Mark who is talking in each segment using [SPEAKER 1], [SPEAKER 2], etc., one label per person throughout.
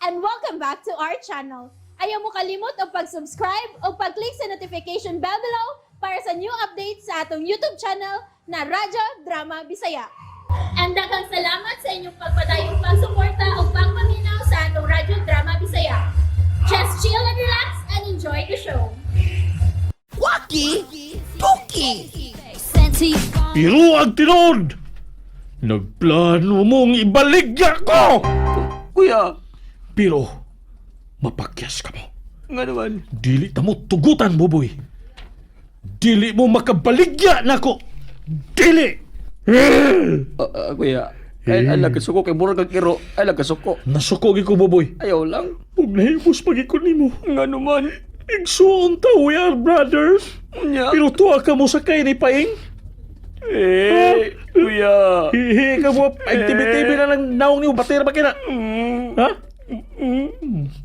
[SPEAKER 1] And welcome back to our channel. Ayaw mo kalimot og pag-subscribe o pag-click sa notification bell below para sa new updates sa atong YouTube channel na Radyo Drama Bisaya. And daghang salamat sa inyong pagpadayong pagsuporta o pagpaminaw sa atong Radyo Drama Bisaya. Just chill and relax and enjoy the show.
[SPEAKER 2] Waki Toki!
[SPEAKER 3] Pero ang tinuod, nagplano mong ibaligya ko!
[SPEAKER 4] Kuya,
[SPEAKER 3] Pero, mapakyas ka mo.
[SPEAKER 4] nga naman.
[SPEAKER 3] Dili ta mo tugutan, Buboy. Dili mo makabaligya nako. Dili!
[SPEAKER 4] Kuya, ay, ay lang kasuko kay murag kang kiro. Ay lang kasuko.
[SPEAKER 3] Nasuko gi ko, Buboy.
[SPEAKER 4] Ayaw lang.
[SPEAKER 3] Ug nahimos pagi ko nimo.
[SPEAKER 4] Nga naman.
[SPEAKER 3] Igsuon ta, we are brothers.
[SPEAKER 4] Unya.
[SPEAKER 3] Pero tuwa ka mo sa kay ni Paing.
[SPEAKER 4] Eh, kuya.
[SPEAKER 3] Hihi ka mo. Ay, tibi-tibi na lang naong nimo. Batira ba kina? Ha?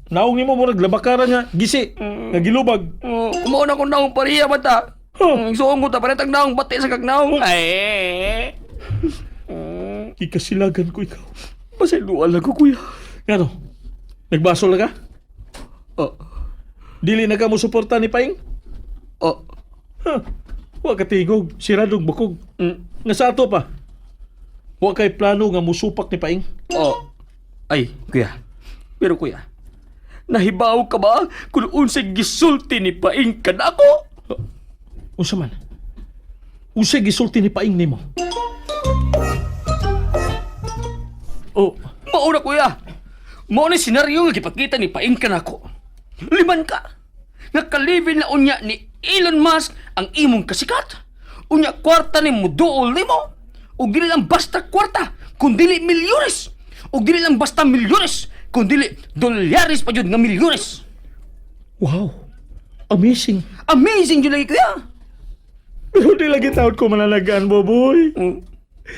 [SPEAKER 3] Naong nimo mo naglabakaran nga. Gisi. Nga gilubag.
[SPEAKER 4] Oh, kumaon ako naong pariya ba ta?
[SPEAKER 3] Huh.
[SPEAKER 4] Suong ko ta paretag naong bati sa kag naong. Ay.
[SPEAKER 3] Kikasilagan ko ikaw.
[SPEAKER 4] Pasayloan lang ko, kuya.
[SPEAKER 3] Ngano? Nagbasol na ka?
[SPEAKER 4] Oh,
[SPEAKER 3] Dili na ka mo suporta ni Paing?
[SPEAKER 4] oh.
[SPEAKER 3] Ha? Wa ka tingog, siradong bukog. Nga sa ato pa. Wa kay plano nga musupak ni Paing.
[SPEAKER 4] Oh. Ay, kuya. Pero kuya, nahibaw ka ba kung unsay gisulti ni Paing kanako?
[SPEAKER 3] Unsa man? Unsay gisulti ni Paing nimo? Oh,
[SPEAKER 4] Mauna kuya. Mao ni senaryo nga gipakita ni Paing kanako. Liman ka. Nakalibin na unya ni Elon Musk ang imong kasikat. Unya kwarta ni muduol nimo. Ug dili lang basta kwarta, kun dili milyones. Ug dili lang basta milyones, kun dili dolyares pa jud nga milyones.
[SPEAKER 3] Wow. Amazing.
[SPEAKER 4] Amazing jud lagi, kuya.
[SPEAKER 3] Pero di lagi taon ko mananagaan, Boboy.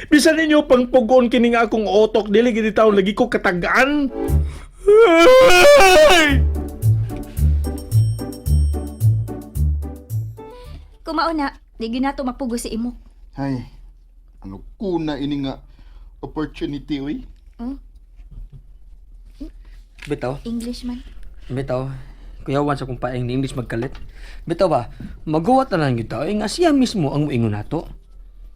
[SPEAKER 3] Bisan ninyo pangpugon kini nga akong otok, dili gid taon lagi ko katagaan. Ay!
[SPEAKER 5] Kumauna, di ginato mapugo si imo.
[SPEAKER 6] Ay, ano kuna ini nga opportunity uy.
[SPEAKER 4] Bitaw.
[SPEAKER 5] English man.
[SPEAKER 4] Bitaw. Kuya Juan sa kong paeng ni English magkalit. Bitaw ba, magawa ta lang yun tao, eh, nga siya mismo ang muingon nato.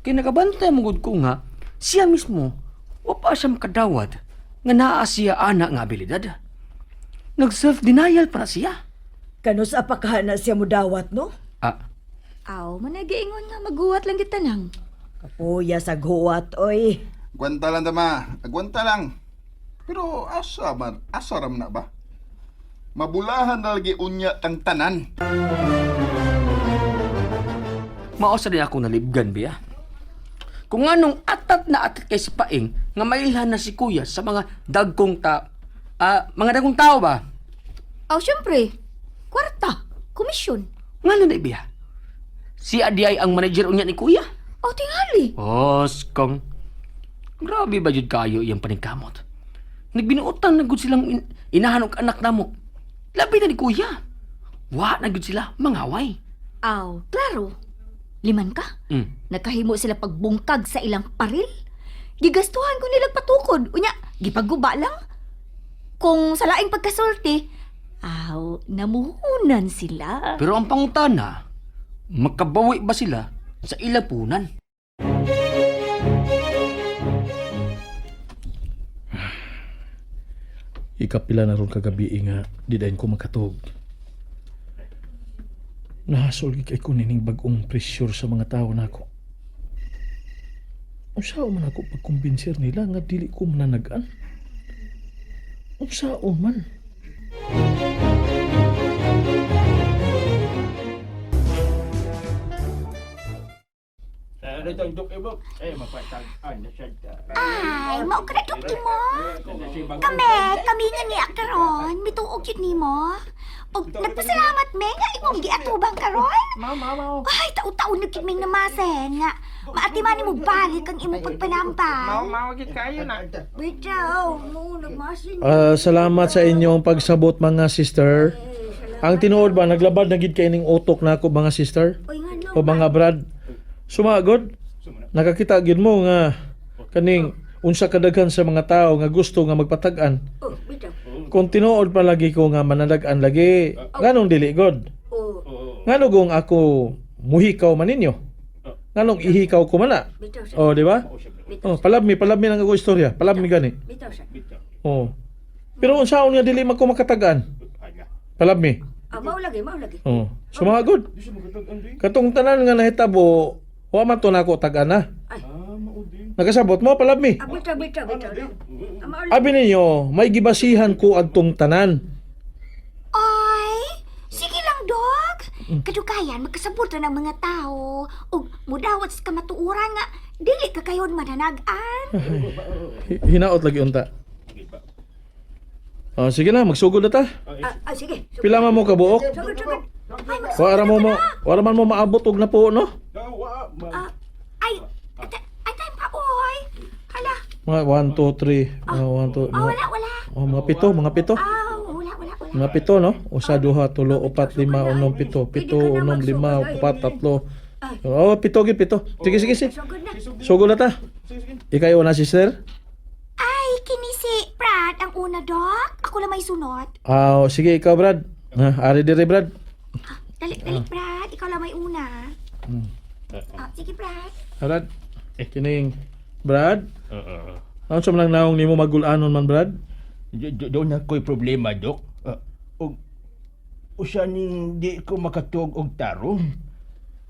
[SPEAKER 4] Kaya nakabantay mo gud ko nga, siya mismo, wa pa siya makadawat nga naa siya ana nga abilidad. Nag-self-denial pa na siya.
[SPEAKER 7] Kanus apakahana siya mudawat, no?
[SPEAKER 4] Ah,
[SPEAKER 5] Aw, managiingon nga maguwat lang kita nang.
[SPEAKER 7] Kapuya sa guwat, oy.
[SPEAKER 6] Agwanta lang tama, agwanta lang. Pero asa man, asa ram na ba? Mabulahan na lagi unya tang tanan.
[SPEAKER 4] Mao sa din ako nalibgan biya. Kung anong atat na atat kay si Paing nga mailhan na si Kuya sa mga dagkong ta ah, mga dagkong tao ba?
[SPEAKER 5] Aw, syempre. Kwarta, komisyon.
[SPEAKER 4] Nga na biya. Si Adi ay ang manager unya ni Kuya.
[SPEAKER 5] Aw, tingali.
[SPEAKER 4] Oskong. Grabe ba jud kayo iyang paningkamot? Nagbinuotan na gud silang inahan og anak namo. Labi na ni Kuya. Wa na gud sila mangaway.
[SPEAKER 5] Aw, klaro. Liman ka. Nakahimo sila pagbungkag sa ilang paril. Gigastuhan ko nilang patukod. Unya, gipaguba lang. Kung sa laing pagkasulti, aw, namuhunan sila.
[SPEAKER 4] Pero ang pangutana, makabawi ba sila sa ilapunan?
[SPEAKER 3] Ikapila na ron kagabi nga di dayon ko makatug. Nahasol gid kay ko nining bag-ong pressure sa mga tao nako. Unsaon man ako pagkumbinser nila nga dili ko mananagan? Unsaon man?
[SPEAKER 8] Ay, mao ka na dukti mo. Kami, kami nga niya karon, mituog yun nimo. Og nagpasalamat me nga imong giatubang karon. Ay, taon-taon na gid ming namasen nga. Maatiman nimo balik ang imong pagpanampal. Mao gid kayo na. Bitaw, mo nagmasin.
[SPEAKER 3] Ah, salamat sa inyong pagsabot, mga sister. Ang tinuod ba naglabad na gid kay ning utok nako, mga sister
[SPEAKER 8] Oy nga no.
[SPEAKER 3] o mga brad. Sumagod. Nakakita gid mo nga kaning unsa kadaghan sa mga tao nga gusto nga magpatag-an.
[SPEAKER 8] Oh, bitaw.
[SPEAKER 3] Kung tinuod palagi ko nga manadag-an lagi, nganong dili god?
[SPEAKER 7] Oh,
[SPEAKER 3] Ngano kung ako muhikaw man ninyo? Nganong ihikaw ko man na?
[SPEAKER 7] bitaw sa.
[SPEAKER 3] Oh, di ba?
[SPEAKER 7] Bitaw.
[SPEAKER 3] Oh, palabmi lang ako istorya. Palabmi gani.
[SPEAKER 7] Bitaw sa.
[SPEAKER 3] Oh. Pero unsaon nga dili man ko makatagaan? Palabmi.
[SPEAKER 7] Ah, mao lagi, mao lagi.
[SPEAKER 3] Oh. Sumagod. Katong tanan nga nahitabo, wa man to nako tag-an na.
[SPEAKER 7] Ay.
[SPEAKER 3] Nakasabot mo palabmi.
[SPEAKER 7] Ah, bitaw, bitaw, bitaw. Ah, mao lagi.
[SPEAKER 3] Abi ninyo, may gibasihan ko adtong tanan.
[SPEAKER 8] Ay, sige lang, Dok. Kadugayan, magkasabot na ng mga tao. Ug mudawat sa kamatuoran nga, dili ka kayon mananagan.
[SPEAKER 3] Hinaot lagi unta. Oh, sige na, magsugod na ta.
[SPEAKER 7] Ah, ah, sige.
[SPEAKER 3] Pila man mo kabuok?
[SPEAKER 7] Sugod, sugod.
[SPEAKER 8] Ay, magsugod
[SPEAKER 3] Wara mo
[SPEAKER 8] na
[SPEAKER 3] mo,
[SPEAKER 8] ka na.
[SPEAKER 3] wara man mo maabot og napuo no?
[SPEAKER 8] Ah, ay, ay, time pa, oy. Hala,
[SPEAKER 3] Mga 1 2 3, mga 1 2,
[SPEAKER 8] ah, wala, wala.
[SPEAKER 3] oh, mga pito, mga pito.
[SPEAKER 8] Ah, wala, wala, wala.
[SPEAKER 3] Mga pito no? Usa, duha, tulo, upat, lima, unom, pito, pito, unom, lima, upat, tatlo. Oh, pito gid pito. Sige, sige, sige.
[SPEAKER 8] Sugod na.
[SPEAKER 3] Sugod na ta. Ikaw na si sir.
[SPEAKER 8] Ay, kini si Brad ang una, Dok. Ako lang may sunod.
[SPEAKER 3] Ah, sige ikaw Brad. Ha, ari dire Brad.
[SPEAKER 8] Dali, dali, Brad. Ikaw lang may una. Ah, sige, Brad.
[SPEAKER 3] Brad. Kining Brad. Ano sa man lang naong nimo magulanon man Brad?
[SPEAKER 9] Doon na ko'y problema, Dok. Og usa ning di ko makatuog og tarong.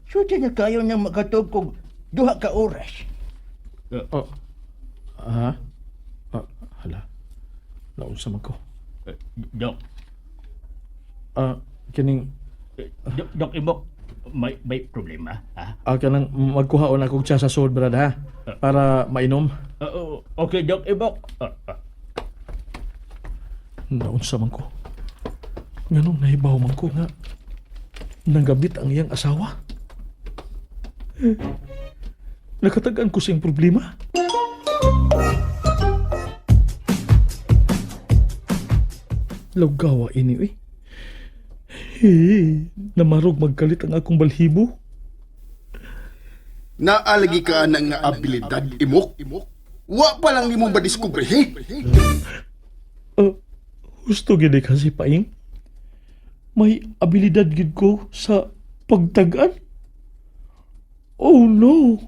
[SPEAKER 9] Suti na kayo nang makatuog og duha ka oras.
[SPEAKER 3] Oh. Ha? Ah, hala. Naunsa man ko.
[SPEAKER 9] Dok,
[SPEAKER 3] Ah, kining
[SPEAKER 9] Dok, Dok Imok, may problema, ha?
[SPEAKER 3] Kanang magkuhaon akong tsa sa sod Brad ha para mainom.
[SPEAKER 9] Okay, Dok Imok.
[SPEAKER 3] Naunsa man ko. Nganong nahibaw man ko nga nangabit ang iyang asawa. Eh, nakatagaan ko siyang problema. Lawgawa ini eh. Eh, namarog magkalit ang akong balhibo.
[SPEAKER 6] Naalagi ka na nga abilidad, imok. Wa pa lang nimo madiskubre, he?
[SPEAKER 3] Husto gid kasi paing. May abilidad gid ko sa pagtag-an. Oh no.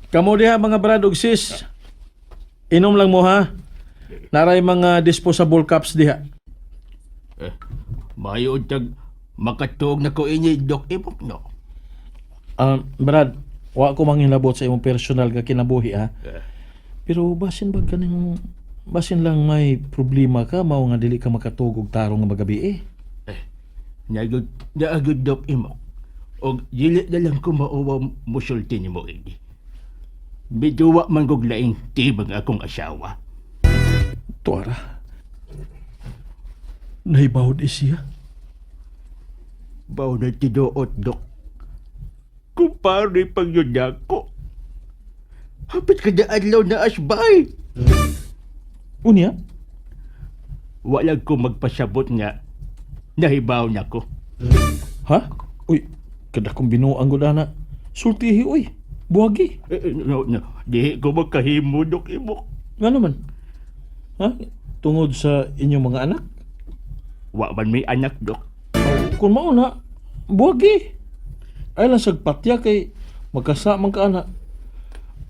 [SPEAKER 3] Kamo diha mga brad ug sis. Inom lang mo ha. Naray mga disposable cups diha.
[SPEAKER 9] Mayo tag makatuog na ko ini, Dok Imok, no?
[SPEAKER 3] Brad, wa ko manghilabot sa imong personal nga kinabuhi ha. Pero basin ba ganing basin lang may problema ka mao nga dili ka makatugog tarong nga magabi eh.
[SPEAKER 9] Naagod, naagod, Dok Imok. Og dili na lang ko mauwa musulti nimo ini. Biduwa man kog laing tibang akong asawa.
[SPEAKER 3] Tuara. Nahibawod eh siya.
[SPEAKER 9] Baw na tinuot, Dok. Kumpare pag yun ako. Hapit ka na adlaw na asbay.
[SPEAKER 3] Unya,
[SPEAKER 9] Wala ko magpasabot nga nahibaw na ko.
[SPEAKER 3] ha? Uy, kada kong binuang gud ana. Sultihi uy. Buwagi.
[SPEAKER 9] Eh, eh, no, no. Di ko magkahimo, Dok Imok.
[SPEAKER 3] Nga naman. Ha? Tungod sa inyong mga anak?
[SPEAKER 9] Wa man may anak, Dok.
[SPEAKER 3] Oh, kung mauna, buwagi. Ay lang sagpatya kay magkasa man ka ana.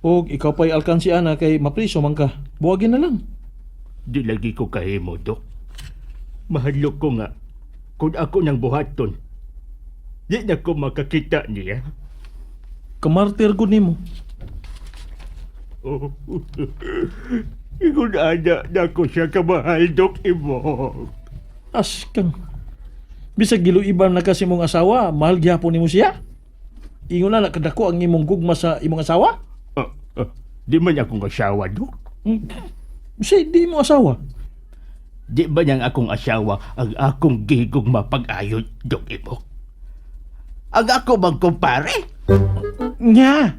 [SPEAKER 3] Og ikaw pa'y alkansi ana kay mapriso man ka. Buwagi na lang.
[SPEAKER 9] Di lagi ko kahimo, Dok. Mahadlok ko nga kung ako nang buhaton, di na ko makakita niya.
[SPEAKER 3] Kamartir gud nimo.
[SPEAKER 9] Oh. Ingon ana na ko siya kamahal, Dok Imok.
[SPEAKER 3] As kang. Bisag giluiban na kasi mong asawa, mahal gihapon nimo siya. Ingon na nakadako ang imong gugma sa imong asawa.
[SPEAKER 9] Ah, ah, di man akong asawa, Dok.
[SPEAKER 3] Siya di mo asawa.
[SPEAKER 9] Di ba niyang akong asawa ang akong gigong mapag-ayon, Dok Imok? Ang ako bang kumpare?
[SPEAKER 3] Nya.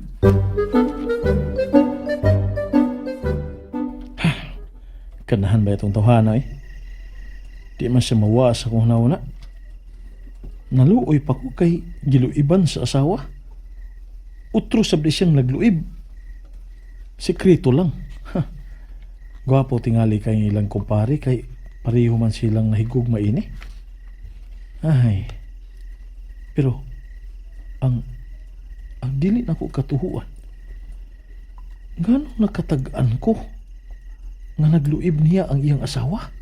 [SPEAKER 3] Kanahan ba itong tawhana eh? Di man siya mawa sa kong nauna. Naluoy pa ko kay giluiban sa asawa. Utro sabdi siyang nagluib. Sekreto lang. Ha. Gwapo tingali kay ilang kumpare kay pareho man silang nahigugma ini. Ay. Pero ang dili nako katuhuan. Ngano nakatag-an ko nga nagluib niya ang iyang asawa?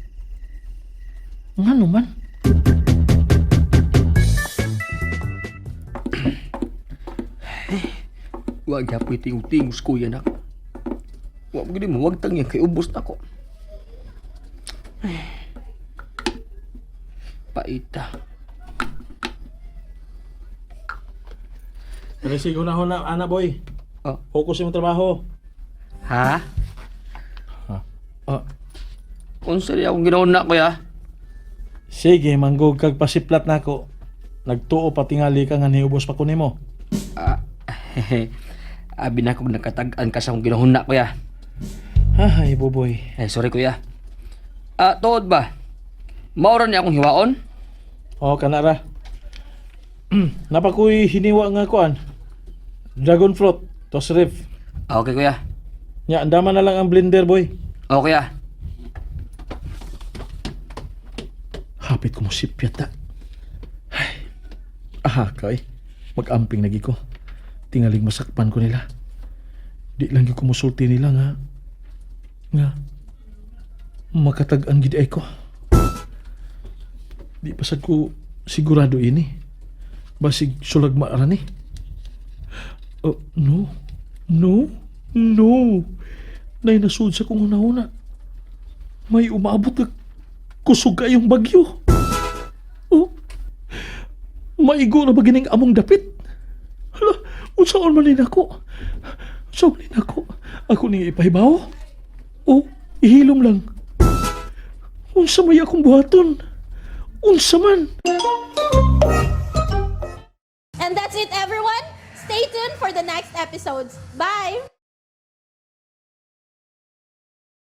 [SPEAKER 3] Ngano man?
[SPEAKER 4] Wa gyapoy tingog-tingos kuya nako. Wa mo gid mo wagtang yan kay ubos nako. Ay. Paita.
[SPEAKER 3] Resigo na ho na, ana boy.
[SPEAKER 4] Oh.
[SPEAKER 3] Focus yung trabaho.
[SPEAKER 4] Ha?
[SPEAKER 3] Ah,
[SPEAKER 4] Unsa di akong ginaon na kuya?
[SPEAKER 3] Sige, manggog kag pasiplat nako. Nagtuo pa tingali ka nga niubos pa ko nimo.
[SPEAKER 4] Ah, abi na kong nakatag-an ka sa akong ginaon na kuya.
[SPEAKER 3] Ay, boboy.
[SPEAKER 4] Eh, sorry kuya. Ah, tuod ba? Maura ni akong hiwaon?
[SPEAKER 3] O, kanara. Napakoy hiniwa nga kuan. Dragon fruit, tos ref.
[SPEAKER 4] Ah, okay kuya.
[SPEAKER 3] Nya, andama na lang ang blender, boy.
[SPEAKER 4] Okay ah.
[SPEAKER 3] Hapit ko mo sipyat ta. Ay. Aha, kay. Mag-amping lagi ko. Tingaling masakpan ko nila. Di lang gyud ko musulti nila nga. Nga. Makatag-an gid ay ko. Di pa sad ko sigurado ini. Basig sulag maara ni. Oh, no. No. No. Nay nasud sa kong una-una. May umaabot na kusog kayong bagyo. Oh, maigo na ba gining among dapit? Hala, unsaon man ni nako? Unsaon man ni nako? Ako ning ipahibaw? Oh, ihilom lang. Unsa may akong buhaton? Unsa man?
[SPEAKER 1] And that's it, everyone. Stay tuned for the next episodes. Bye!